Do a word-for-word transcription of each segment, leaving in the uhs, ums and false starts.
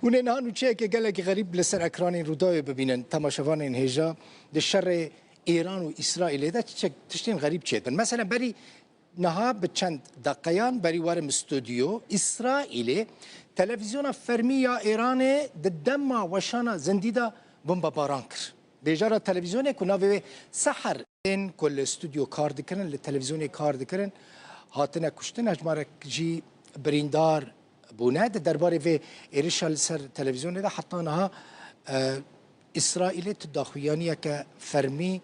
Hûn ê niha nûçeyeke gelekî xerîb li ser ekranên Rûdawê bibînin. Temaşevanên hêja, di şerê Îran û Îsraîlê de çiçek tiştên xerîb çêdibin. Mesela berî niha bi çend deqeyan berî werim stûdyo, Îsraîlê televîzyona fermî ya Îranê di dema weşana zindî de bombebaran kir. Bêjara televîzyonê ku navê wê Seher, ên ku li stûdyo kar dikirin, li televîzyonê kar dikirin, hatine kuştin, hejmarek jî birîndar bûne. Di derbarê vê êrişa li ser televîzyonê de heta niha, e, Îsraîlê tu daxuyaniyeke fermî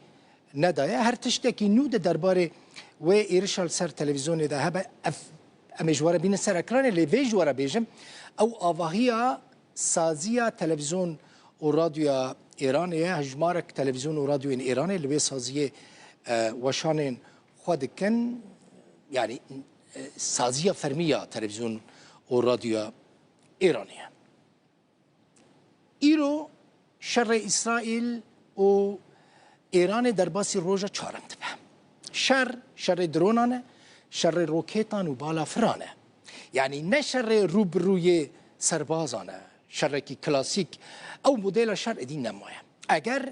nedaye. Her tiştekî nû di derbarê wê êrişa li ser televîzyonê de hebe, ev, em ê ji we re bînin ser ekranê, lê vê ji we re bêjim, ew avahiya saziya televîzyon û radyoya Îranê ye. Hejmarek televîzyon û radyoyên Îranê li wê saziyê, e, weşanên xwe dikin. Yanî, e, saziya fermî ya televîzyon û radyoya Îranê ye. Îro şerê Îsraîl û Îranê derbasî roja çarim dibe. Şer, şerê dronan e, şerê roketan û balafiran e. Yanî ne şerê rû bi rûyê serbazan e, şerekî klasîk. Ew modela şer êdî nemaye. Eger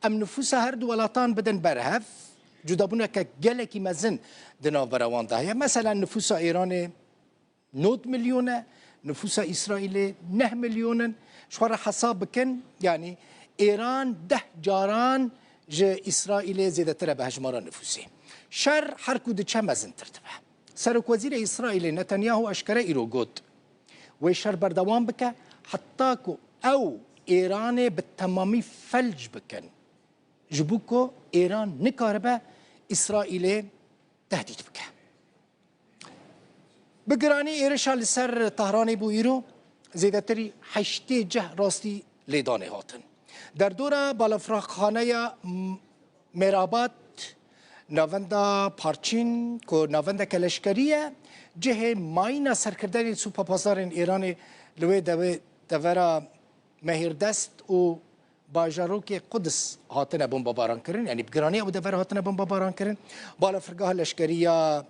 em nifûsa her du welatan bidin ber hev, cudabûneke gelekî mezin di navbera wan de heye. Mesela nifûsa Îranê nod milyon e, nifûsa Îsraîlê neh milyon in. Ji xwe re hesab bikin, yanî Îran deh caran ji Îsraîlê zêdetir e bi hejmara nifûsê. Şer her ku diçe mezintir dibe. Serokwezîrê Îsraîlê Netanyahu eşkere îro got, wê şer berdewam bike heta ku ew Îranê bi temamî felc bikin, ji bo ku Îran nikaribe Îsraîlê tehdît bike. Bi giranî êrişa li ser Tehranê bû îro, zêdetirî heştê cih rastî lêdanê hatin. Derdora balafirxaneya M-, Mêrabad, navenda Parçîn, ku navendeke leşkerî ye, cihê mayîna serkirdeyên Sûpa Pasdarên Îranê li wê dewê devera Mehîrdest û bajarokê Quds hatine bombebaran kirin, yanî bi giranî ew dever hatine bombebaran kirin. Balafirgeha leşkerî ya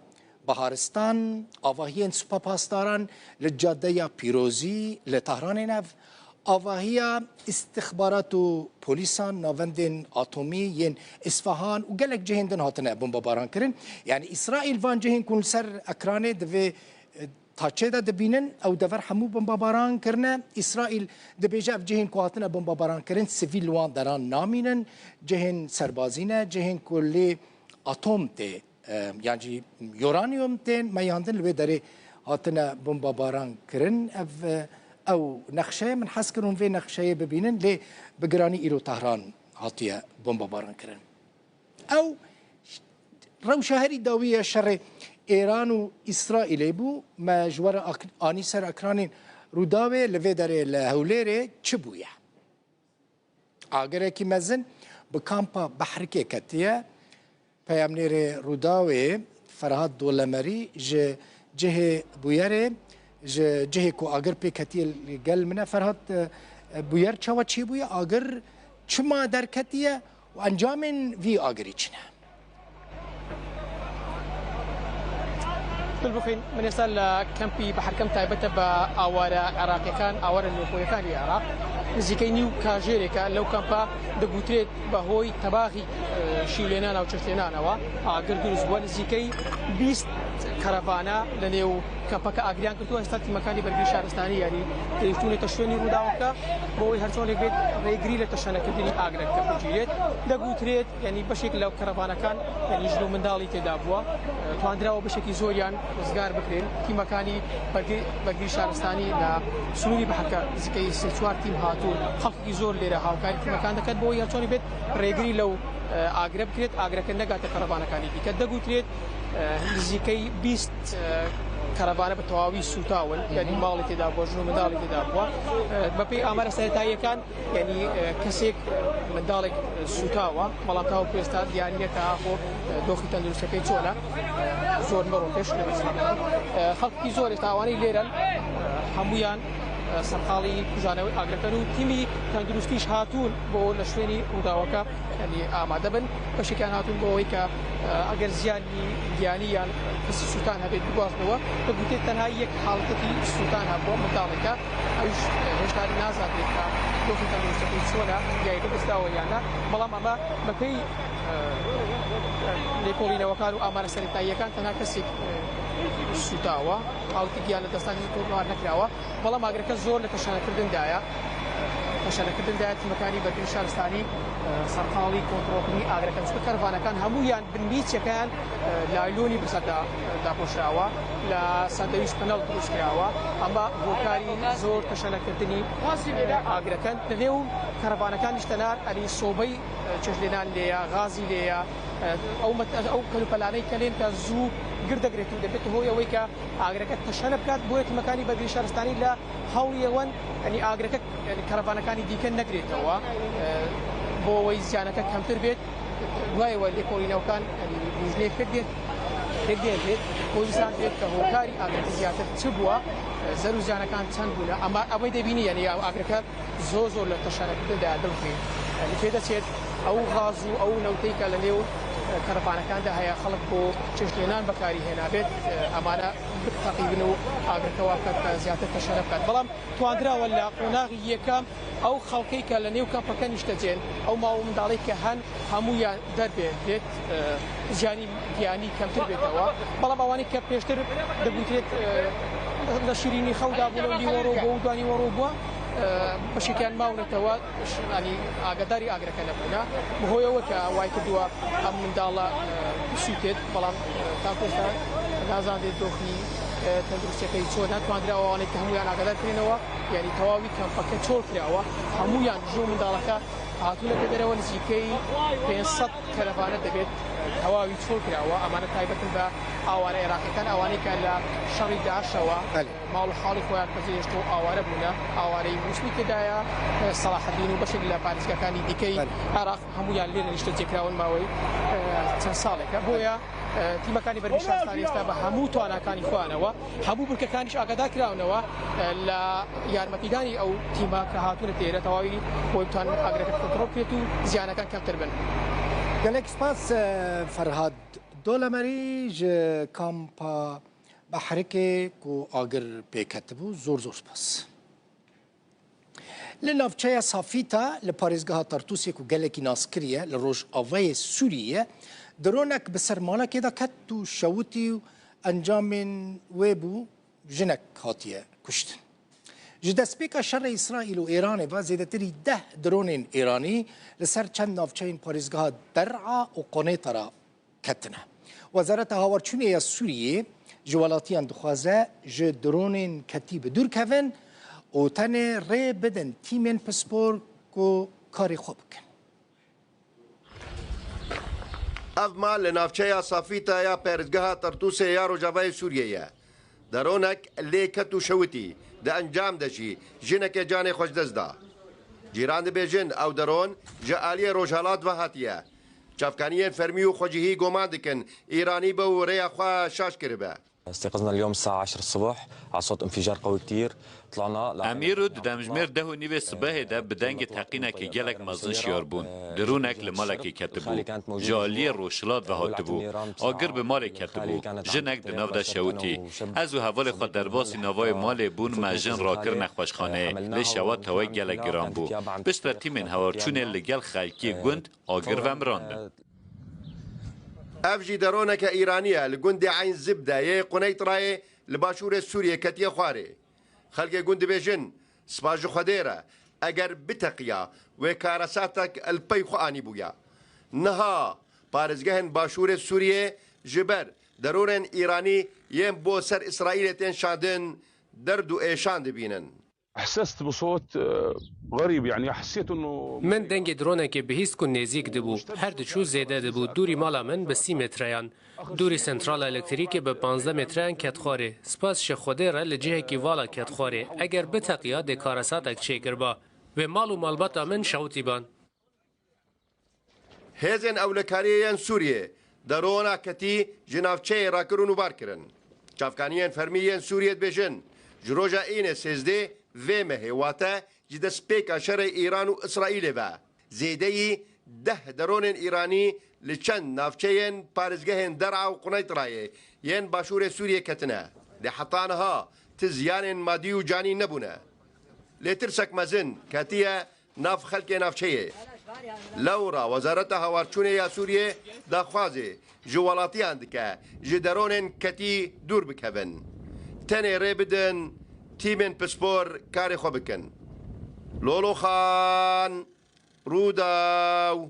Baharistan, avahiyên Supa Pasdaran li Cadeya Pîrozî li Tehranê nev, avahiya îstixbarat û polîsan, navendên atomî yên Îsfahan û gelek cihên din hatine bombebaran kirin. Yanî Îsraîl van cihên ku li ser ekranê divê, e, taçê de dibînin, ew dever hemû bombebaran kirine. Îsraîl dibêje ev cihên ku hatine bombebaran kirin, sivîl li wan deran namînin. Cihên serbazî ne, cihên ku lê atom tê, e, yan jî uranyum tên meyandin, li wê derê hatine bombebaran kirin. Ev, e, ew nexşe ye, min hez kir hûn vê nexşeyê bibînin, lê bi giranî îro Tehran hatiye bombebaran kirin. Ew rewşa herî dawî ya şerê Îran û Îsraîlê bû. Me ji we re ak-, anî ser ekranên Rûdawê. Li vê derê li Hewlêrê çi bûye? Agirekî mezin bi kampa Behrikê ketiye. Peyamnêrê Rûdawê Ferhat Dolemerî ji cihê bûyerê, ji cihê ku agir pê ketiye, li gel min e. Ferhat, e, bûyer çawa çêbûye? Agir çima derketiye û encamên vî agirî çi ne? Dilbixwîn, min êsta li kempî Beherkem taybet e بە ئاوارە عێراقیەکان، ئاوارە نێوخۆیەکانی عێراق. نزیکەی نیو کاژێرێکە لەو کەمپە دەگوترێت بەهۆی تەباخی، ئە، شیولێنان و چەشتێنانەوە ئاگر دروست بووە. نزیکەی بیست کەرەڤانە لە نێو کەمپەکە ئاگریان کردووە. ئێستا تیمەکانی بەرگری شارستانی یاری گەیشتوونەتە شوێنی ڕووداوەکە بۆ ئەوەی هەرچۆنێک بێت ڕێگری لە تەشەنەکردنی ئاگرەکە بگیرێت. دەگوترێت، یعنی بەشێک لە کەرەڤانەکان، یعنی ژن و منداڵی تێدا بووە. ئە، توانراوە بەشێکی زۆریان ڕزگار بکرێن. تیمەکانی بەرگری، بەرگری شارستانی لە سنووری بەحەکە نزیکەی سێ چوار تیم هاتوون. خەڵکی زۆر لێرە هاوکاری تیمەکان دەکات بۆ ئەوەی هەرچۆنی بێت ڕێگری لەو، ئە، ئاگرە بکرێت، ئاگرەکە نەگاتە کەرەڤانەکانی دیکە. دەگوترێت، ئە، نزیکەی بیست، ئە، کەرەڤانە بە تەواوی سووتاون، یعنی ماڵی تێدا بووە، ژن و منداڵی تێدا بووە. ئە، بەپێی ئامارە سەرەتاییەکان، یعنی، ئە، کەسێک، ئە، منداڵێک، ئە، سووتاوە، بەڵام تاوەکو ئێستا دیار نییە کە ئاخۆ، ئە، دۆخی تەندروستەکەی چۆنە. زۆر مەڕۆ پێش لە مەسەلەکە. ئە، خەڵکی زۆر ئێستا ئەوانەی لێرەن، ئە، هەمویان، ئە، سەرقاڵی کوژانەوەی ئاگرەکەن و تیمی تەندروستیش هاتوون بۆ لە شوێنی ڕووداوەکە، یعنی، ئامادە بن. بەشێکیان هاتوون بۆ ئەوەی کە، ئە، ئەگەر زیانی گیانی یان کەسی سووتان هەبێت بگوازنەوە، دەگوترێت تەنها یەک حاڵەتی سووتان هەبووە منداڵێکە، ئەویش، ئە، هێشتا نازانرێت کە دۆخی تەندروستەکەی چۆنە، یاری لەدەستداوە یان نا، بەڵام ئەمە بەپێی، ئە، لێکۆڵینەوەکان و ئامارە سەرەتاییەکان تەنها کەسێک، ئە، سووتاوە، حاڵەتی گیان لەدەستدانی تۆمار نەکراوە. بەڵام ئاگرەکە زۆر لە تەشەنەکردندایە. تەشەنەکردندایە، تیمەکانی بەرگری شارستانی، ئە، سەرقاڵی کۆنتڕۆڵکردنی ئاگرەکەن، چونکە کەرەڤانەکان هەموویان بنمیچەکەیان، ئە، لایلۆنی بەسەردا داپۆشراوە، لە سەندویچ پەنەڵ دروست کراوە. ئەمە هۆکاری زۆر تەشەنەکردنی، ئە، ئاگرەکەن. لەنێو کەرەڤانەکانیش تەنار ئەنی سۆبەی، ئە، چێشتلێنان لێیە، غازی لێیە، ئە، ئەو مەت-، ئەو کەلوپەلانەی کە لێن کە زوو گردەگرێت و دەبێت هۆی ئەوەی کە ئاگرەکە تەشەنە بکات، بۆیە تیمەکانی بەرگری شارستانی لە هەوڵی ئەوەن، یعنی، ئاگرەکە، یعنی، کەرەڤانەکانی دیکە نەگرێتەوە، ئە، بۆ ئەوەی زیانەکە کەمتر بێت. دوایەوە لێکۆڵینەوەکان، یعنی، لیژنەی فێک دێت، فێک دێنرێت، بۆ بزانرێت کە هۆکاری ئاگرەکە زیاتر چ بووە، ئە، زەر و زیانەکان چەند بوونە. ئەمە ئەوەی دەبینی، یعنی، ئاگرەکە زۆر زۆر لە تەشەنەکردندا دڵخی. یعنی، پێ دەچێت ئەو غاز و ئەو نەوتەی کە لە نێو، ئە، کەرەڤانەکاندا هەیە، خەڵک بۆ چێشتلێنان بەکاری هێنابێت، ئە، ئەمانە بتەقیبن و ئاگرەکە وا بکات کە زیاتر تەشەنە بکات. بەڵام تواندراوە لە قۆناغی یەکەم ئەو خەڵکەی کە لە نێو کەمپەکە نیشتەجێن، ئەو ماوە منداڵەی کە هەن، هەموویان دەربێنرێت، ئە، زیانی گیانی کەمتر بێتەوە. بەڵام ئەوانەی کە پێشتر دەگوترێت، ئە، لە شیرینی خەودا بوون و نیوەڕۆ بۆ و دوانی وەڕۆ بووە، ئە، بەشێکیان ماونەتەوە، ش-، ینی ئاگاداری ئاگرەکە نەبوونە، بەهۆیەوە کە وای کردووە ئەم منداڵە، ئە، بسووتێت، بەڵام، ئە، تاکو ئێستا نازانرێت دۆخی، ئە، تەندروستیەکەی چۆن ناتواندراوە، ئەوانەی کە هەمویان ئاگادار کرێنەوە، یعنی تەواوی کەمپەکە چۆڵ کراوە، هەمویان ژوو منداڵەکە هاتوونەتە دەرەوە، نزیکەی پێنج سەد کەرەڤانە دەبێت تەواوی چۆڵ کراوە. ئەمانە تایبەتن بە ئاوارە عێراقیەکان، ئەوانەی کە لە شەڕی داعشەوە، بەڵێ، ماڵ و حاڵی خۆیان پەجێشت و ئاوارە بوونە، ئاوارەی موسلی تێدایە، سەڵاحەدین و بەشێک لە پارێزگاکانی دیکەی، بەڵێ، عێراق، هەمویان لێرە نیشتە جێکراون ماوەی، ئە، چەند ساڵێکە. بۆیە، ئە، تیمەکانی بەرگری شارستانی ئێستا بە هەموو تواناکانی خۆیانەوە، هەموو بنکەکانیش ئاگادار کراونەوە، ئە، لە یارمەتیدانی ئەو تیمە کە هاتوونە تێرە تەواوی بۆی بتوان ئاگرەکە کۆنترۆل بکرێت و زیانەکان کەمتر بن. Gelek spas, e, Ferhad Dolemerî ji kampa Behrikê ku agir pêketibû. Zor zor spas. Li navçeya Safîta li parêzgeha Tartûsê ku gelekî naskirî ye, li rojavayê Sûriyê ye, dronek bi ser malekê de ket û şewitî û encamên wê bû jinek hatiye kuştin. Ji destpêka şerê Îsraîl û Êranê ve zêdetirî deh dronên Êranî li ser çend navçeyên parêzgeha Der'a û Qonêtara ketine. Wezareta Hawarçûnê ya Sûriyê ji welatiyan dixwaze ji dronên ketî bi dûr kevin û tenê rê bidin tîmên pispor ku karê xwe bikin. Ev mal li navçeya Safîta ya perîzgeha Tertûsê ya rojavayê Sûriyê ye. Deronek lê ket û şewitî, di encam de jî jinekê canê xwe ji dest da. Cîran dibêjin ew deron ji aliyê rojhilat ve hatiye. Çavkaniyên fermî û xwecihî goman dikin Îranî be û rêya xwe şaş kiribe. استيقظنا اليوم الساعة عشرة الصبح على صوت انفجار قوي كتير. طلعنا Em îro di demjimêr deh û nîvê sibehê de bi dengê teqînekê gelek mezin şiyar bûn. Dronek li malekê ketibû. Ji aliyê rojhilat ve hatibû. Agir bi malê ketibû. Jinek di nav de şewitî. Ez û hevalê xwe derbasî navayê malê bûn, me jin rakir nexweşxaneyê. Lê şewa tawê gelek giran bû. Piştre tîmên hawarçûnê li gel xelkê gund agir vemirandin. Ev jî deroneke Îranî ye, li gundê Eyn Zibde yê Quneytrayê li başûrê Sûriyê ketiye xwarê. Xelkê gund dibêjin, spas ji Xwedê re, eger biteqiya, wê karesatek li pey xwe anîbûya. Niha parêzgehên başûrê Sûriyê ji ber deronên Îranî yên bo ser Îsraîlê tên şandin, derd û êşan dibînin. احسست بصوت، آه، غريب، يعني، حسيت إنه Min dengê dronekê bihîst ku nêzîk dibû. Her diçû zêde dibû. Dûrî mala min bi sî metreyan. Dûrî sentrala elektrîkê bi panzdeh metreyan ket xwarê. Spas ji Xwedê re li cihekî vala ket xwarê. Eger biteqiya dê karesatek çêkirba. Wê mal û malbata min şewitîban. Hêzên ewlekariyê yên Sûriyê derona ketî ji navçeyê rakirin û bar kirin. Çavkaniyên fermî yên Sûriyê dibêjin, ji roja Înê sêzdeh vê mehê, wate ji destpêka şerê Îran û Îsraîlê ve, zêdeyî deh deronên Îranî Li çend navçeyên parêzgehên Der'a û Quneytrayê yên başûrê Sûriyê ketine. Lê heta niha ti ziyanên madî û canî nebûne. Lê tirsek mezin ketiye nav xelkê navçeyê. Lewra Wezareta Hawarçûnê ya Sûriyê daxwazê ji welatiyan dike ji deronên ketî dûr bikevin. Tenê rê bidin tîmên pispor karê xwe bikin. Lolo Xan, Rûdaw.